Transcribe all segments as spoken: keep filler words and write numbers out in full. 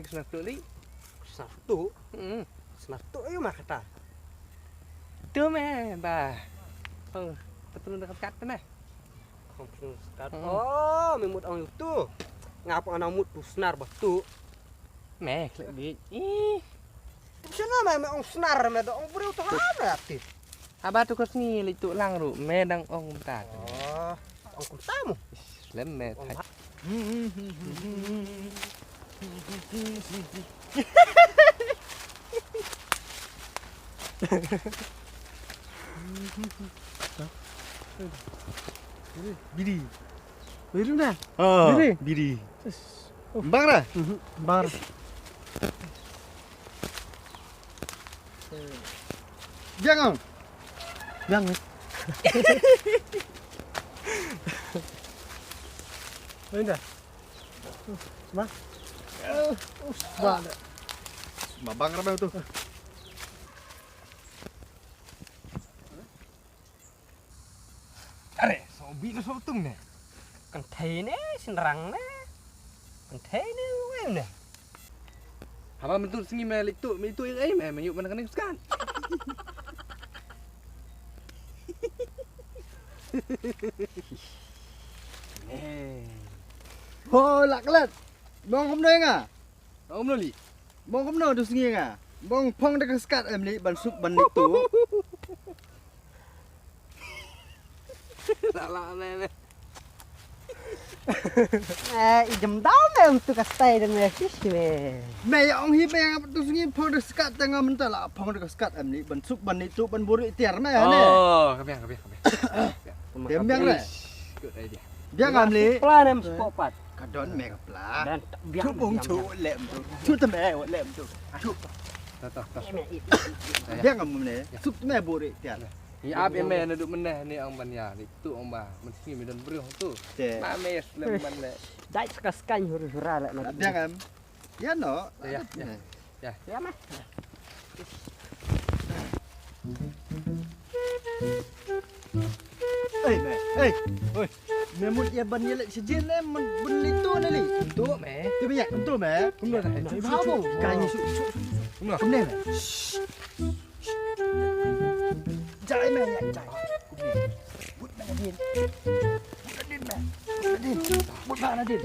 Snar tu li. Snar tu. Hmm. Snar tu ayo ma kata. Tu me ba. Oh, betul dah kat me. Kong snar kat. Hmm. Oh, me mut ong tu. Ngap ana mut tu snar ba tu. Me klik di. Ih. Snar me me ong snar me do ong breu tu ha me ati. Haba tu ka sngi leit tu lang ruh me dang ong kumta. Oh, ong kumta mo. Lem me thait. Bidi. Bidi na? Oh, bidi. Bidi. Bang ra? Mhm, bang ra. Biang ong. Biang ni. Mana? Ma. Ba. Ma bang ra ba tu. Are, so bi ka so tung ne. Kan thei ne, sinrang ne. Kan thei ne, wen ne. Haba mynta sngi me leit tu, me tu ei me, me yu mana kan skat. Ho, lak lat. Bong kumno nga? Bong kumno li? Bong kumno tu sngi nga? Bong phong da ka skat em li ban suk ban leit tu. La la ne ne. Eh, i jem dau me um tu ka stai de me fish me. Me ya ong hi me ya tu sngi phong da skat tang mynta la phong da ka skat em li ban suk ban leit tu ban buri tiar me ne. Oh, ka biang ka biang ka biang. Ka biang re. Good idea. Biang am li. Plan em spot pat. Ka don me ka pla. Dan biang. Chu bung chu lem tu. Chu te me lem tu. Chu. Ta ta ta. Biang am ne. Suk me buri tiar. Ni ap em me na du mene ni ong ban ya ni tu ong ba. Men sini me don briew tu. Te. Ma me slem ban le. Dai ska skan hur hura le na. Biang am. Ya no. Ya ya. Ya. Ya ma. Ei me, ei. Oi. Me mut ya ban ya lek sejin em, mut bun li tu na li. Tu me. Tu me ya, tu me. Kumno dah? Kumno? Kai ni su su. Kumno? Kumne me. Jai me ya jai. Kumne. But na din. But na din me. But na din. But na din.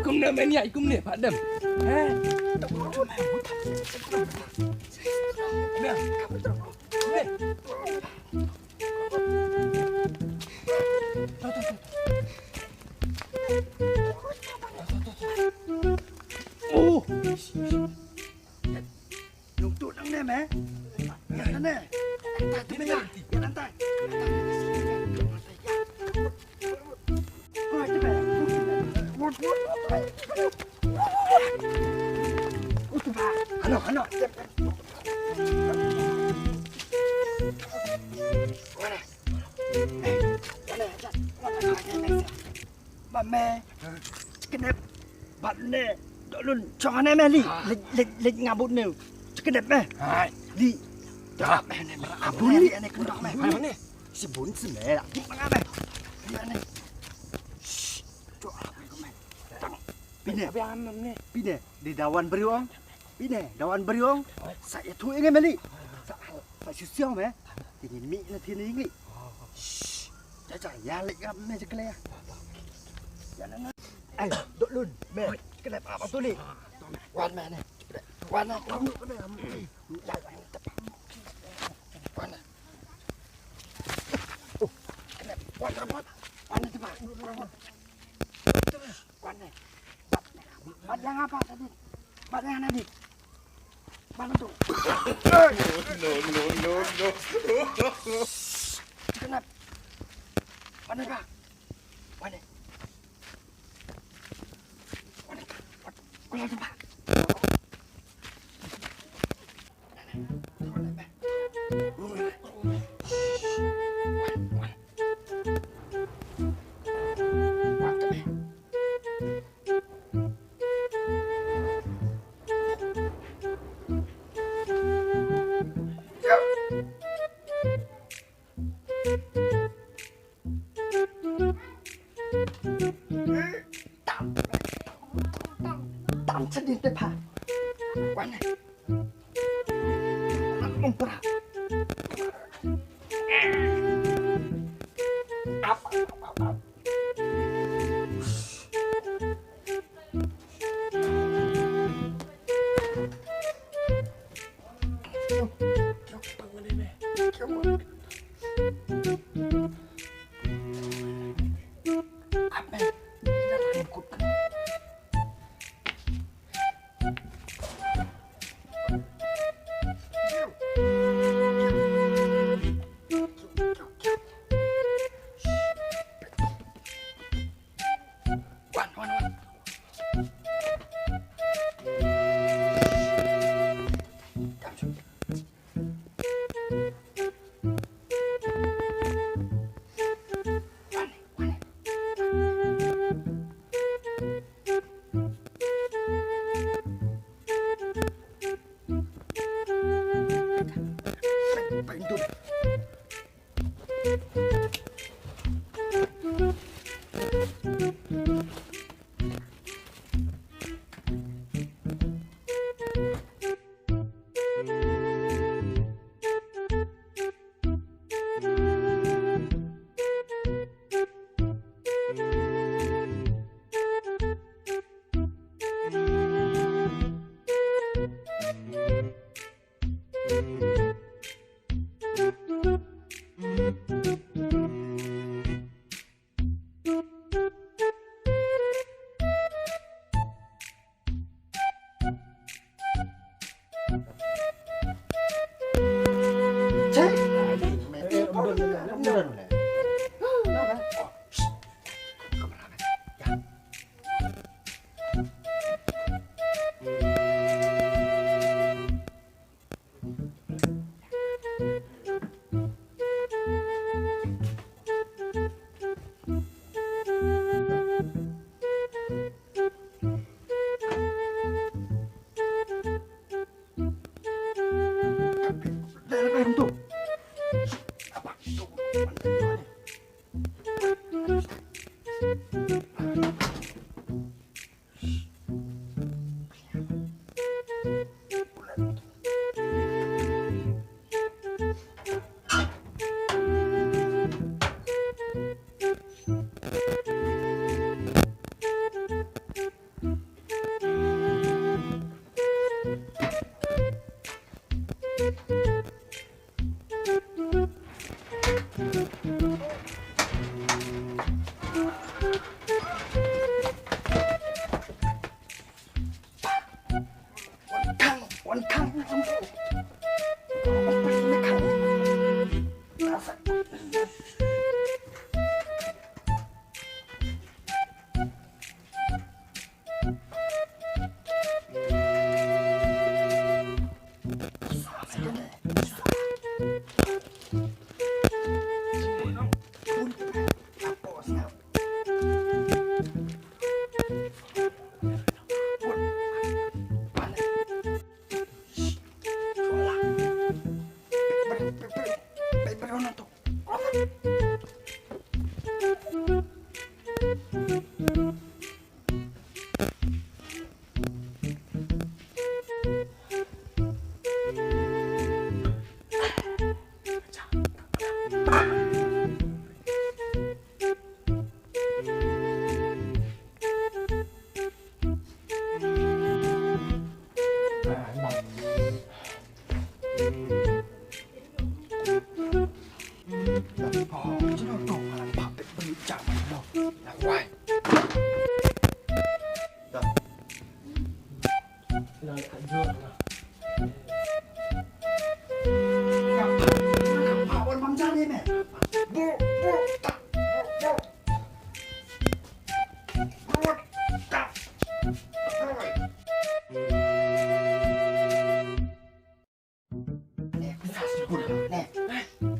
Kumne men ya kumne padam. Eh. Oh. Nung tu nang ne me. Ya ne. Ano, ano. Ba me. Caknep. Bat ne. Dolun. Chong ne me li. Lej, lej, lej ngabut ne. Caknep me. Hai. Li. Dah. Abun li ane kentok me. Hai, mana? Si bun si me la. Di mana me? Di mana? Shh. Chok. Pine. Pine. Di dawan beriong. Pine, dawan beriong. Sa ya tu inge me li. Sa, sa sisiau me. Tingin mi na tingin li. Shh. Cha cha ya lek ngam me cakle ya. Ya na na. Ai, dok lun me. Cakle apa tu li? Wan me ne. Cakle. Wan na, wan na. Wan na. Oh, wan na, wan na, wan na. Wan na. Bat, bat yang apa tadi? Bat yang tadi. Bat tu. No, no, no, no. Kenapa? Wan na, Pak. Wan na. Tam, tam, tam, tam, sedih deh, Pak. Wan na. Wan na. Apa, apa, apa.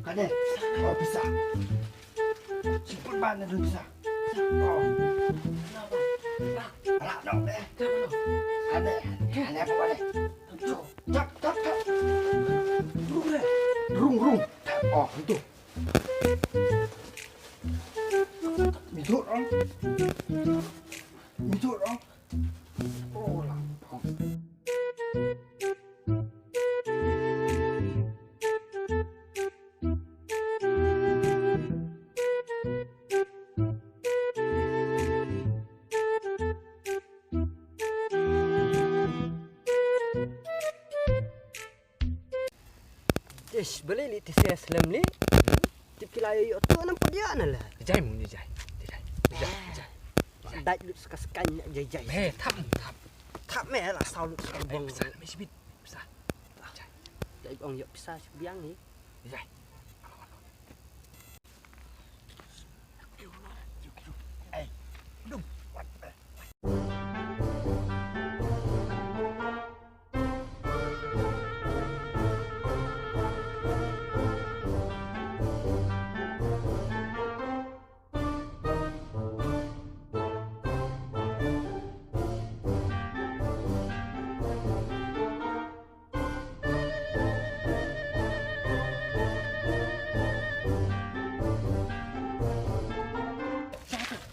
Ka dei. Oh, pisa. Siput ban na dun pisa. Oh. Alah, no, eh. Ka dei. Ka dei apa ka dei? Tap, tap, tap. Rung, rung. Oh, itu. Itu, oh. Itu, oh. Ish, balei lei te sa slem lei. Tip ki la ïoh ïoh tu nam pat ïa na la. Jai mung jai. Jai. Jai. Jai. Dai lut ska skan jai jai. Me thap thap. Thap me la saw lut ska bong. Pisa me sibit. Pisa. Jai. Jai bong ïoh pisa biang ni. Jai. Hey, dum.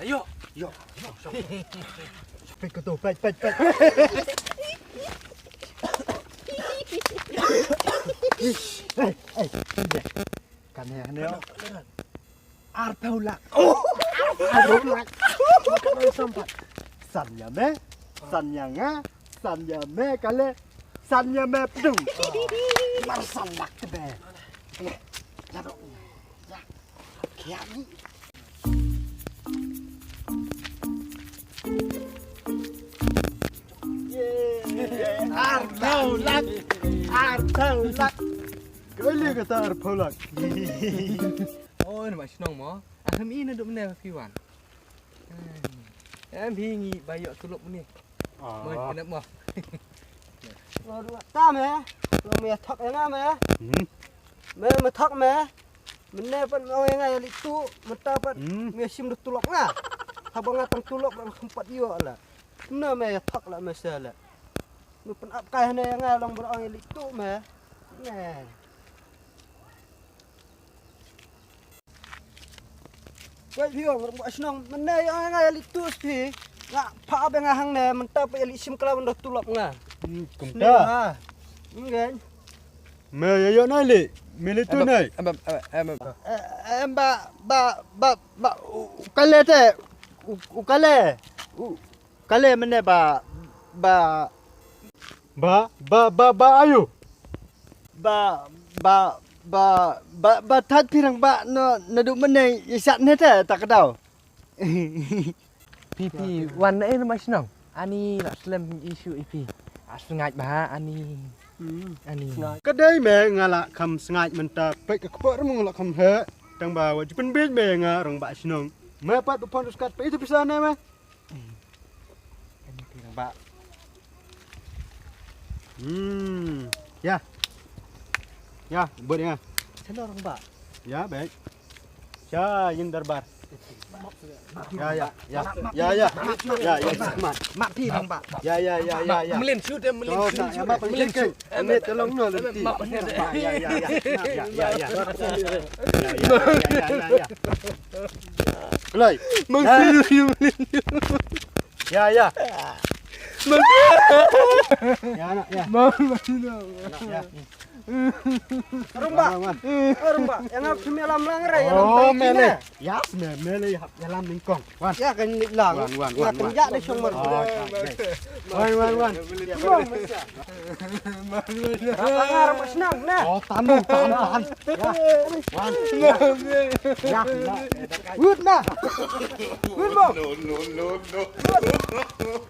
Ayo. Yo, yo, yo. Peit ka tu, peit, peit, peit. Hey, hey, hey. Kan ne, ne. Arphew lak. Oh, arphew lak. San ïa me, san ïa nga, san ïa me kale, san ïa me pdung. Mar san lak te be. Ïa, ïa dong. Ïa. Ïa ni. Arphew lak. Arphew lak. Kali kata arphew lak. Oi, namar shnong mo. Ahem ina dum ne phi wan. Em hi ngi ba ïoh tulop ni. Mo kena mo. Lo dua ta me. Lo me thok ena me. Hmm. Me me thok me. Mene pat me ong ïa nga ïa lih tu, mynta pat Hmm. me shim da tulop nga. Haba nga tang tulop nga kham pat ïoh la. Ne me ïa thok la me se la. Me pynap kai hane ïa nga long ba ong ïa lih tu me. Ne. Wei phi ong rong ba shnong mene ïa nga ïa lih tu spi. Nga pha ba nga hangne mynta pat ïa lih shim kala ban da tulop nga. Hmm, kumta. Ngi. Me ïa ïoh nai leh, me leh tu nai. Em, em, em, em. Eh, em, ba, ba, ba, ba, u, u kale te, u, u kale, u kale mene ba, ba. Ba, ba, ba, ba, ayo. Ba, ba, ba, ba, ba, that pirang ba, no, na du mene, isat ne te, tak dau. Phi phi wan na ei na ma shnong. Ani la slem issue i phi. Asngaid ba ani. Hmm. Ani. Ka dei me nga la kham sngaid mynta peit ka kpoh rmung la kham he. Tang ba wa ju pynbeit me nga rong ba shnong. Me pat ba pon skat peit tu pisa ne me. Ani phi rong ba. Hmm. Ya. Ya, buat ya. Sana rong ba. Ya, baik. Sha yin darbar. Ya, ya, ya. Ya, ya. Ya, ya, mat. Mat phi bang ba. Ya, ya, ya, ya, ya. Melin shoot em melin shoot. Melin shoot. Em tolong no lenti. Ya, ya, ya, ya. Ya, ya, ya, ya, ya. Kelai. Melin. Ya, ya. Ya, anak, ya. Anak, ya. Rumba. Wan, wan. Rumba. Ïa nga shim ïalam lang re, ïalam. Oh, tang mele. Yes, me, mele, ïa, ïalam nyngkong. Wan. Ïa kan lip lang. Wan, wan, wan, wan. Ïa kan ja de shong mar. Oh, wan, wan, wan. Wan, wan, wan. Wan, wan, wan. Wan, wan, wan. Oh, tan, tan, tan. Ïa. Wan. Ïa. Ïa. Wut na. Wut mo. No, no, no, no. Wut.